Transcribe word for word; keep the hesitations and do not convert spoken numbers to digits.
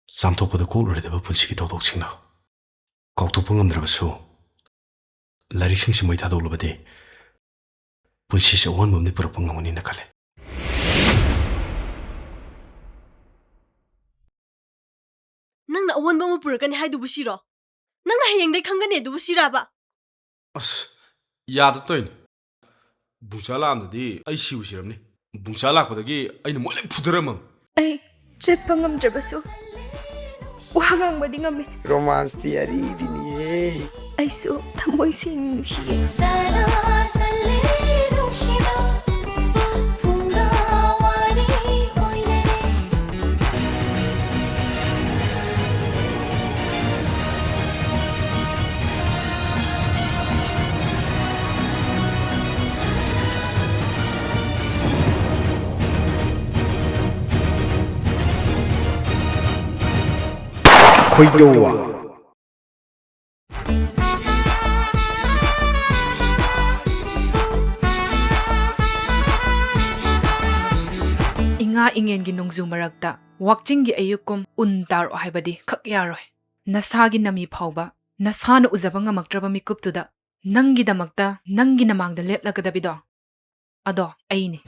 ꯆꯥꯝꯊꯣꯛꯄꯗ ꯀꯣꯛꯂꯨꯔꯣꯏꯗꯕ ꯄꯨꯟꯁꯤꯒꯤ ꯊꯧꯗꯣꯛꯁꯤꯡꯗꯣ ꯀꯥꯎꯊꯣꯛꯄ ꯉꯝꯗ꯭ꯔꯕꯁꯨ, ꯂꯥꯏꯔꯤꯛꯁꯤꯡꯁꯤ ꯃꯩ ꯊꯥꯗꯣꯛꯂꯕꯗꯤ ꯄꯨꯟꯁꯤꯁꯦ ꯑꯑꯣꯟꯕ ꯑꯃꯗꯤ ꯄꯨꯔꯛꯄ ꯉꯝꯒꯅꯤꯅ ꯈꯜꯂꯤ꯫ ꯅꯪꯅ ꯑꯑꯣꯟꯕ ꯑꯃ ꯄꯨꯔꯛꯀꯅꯤ ꯍꯥꯏꯗꯨꯕꯨ ꯁꯤꯔꯣ? ꯅꯪꯅ ꯍꯌꯦꯡꯗꯩ ꯈꯪꯒꯅꯤ ꯑꯗꯨꯕꯨ ꯁꯤꯔꯥꯕ? ꯑꯁ, ꯌꯥꯗ ꯇꯧꯏꯅꯦ꯫ ꯕꯨꯡꯆꯥ ꯂꯥꯛꯑꯝꯗꯗꯤ ꯑꯩ ꯁꯤꯕꯨ ꯁꯤꯔꯝꯅꯤ꯫ ꯕꯨꯡꯆꯥ ꯂꯥꯛꯄꯗꯒꯤ ꯑꯩꯅ ꯃꯣꯏ ꯂꯣꯏ ꯐꯨꯗꯔꯝꯃꯝ꯫ ꯑꯩ ꯆꯠꯄ ꯉꯝꯗ꯭ꯔꯕꯁꯨ ꯋꯥ ꯉꯥꯡꯕꯗꯤ ꯉꯝꯃꯤ꯫ ꯔꯣꯃꯥꯟꯁꯇꯤ ꯑꯔꯤꯕꯤꯅꯤꯍꯦ꯫ ꯑꯩꯁꯨ ꯊꯃꯣꯏ ꯁꯦꯡꯅ ꯅꯨꯡꯁꯤꯌꯦ꯫ ꯈꯣꯏꯗꯧ ꯋꯥ꯫ ꯏꯉꯥ ꯏꯉꯦꯟꯒꯤ ꯅꯣꯡꯖꯨ ꯃꯔꯛꯇ ꯋꯥꯛꯆꯤꯡꯒꯤ ꯑꯌꯨꯛꯀꯨꯝ ꯎꯟ ꯇꯥꯔꯣ ꯍꯥꯏꯕꯗꯤ ꯈꯛ ꯌꯥꯔꯣꯏ꯫ ꯅꯁꯥꯒꯤ ꯅꯃꯤ ꯐꯥꯎꯕ ꯅꯁꯥꯅ ꯎꯖꯕ ꯉꯝꯃꯛꯇ꯭ꯔꯕ ꯃꯤꯀꯨꯞꯇꯨꯗ ꯅꯪꯒꯤꯗꯃꯛꯇ ꯅꯪꯒꯤ ꯅꯃꯥꯡꯗ ꯂꯦꯞꯂꯒꯗꯕꯤꯗꯣ ꯑꯗꯣ ꯑꯩꯅꯤ꯫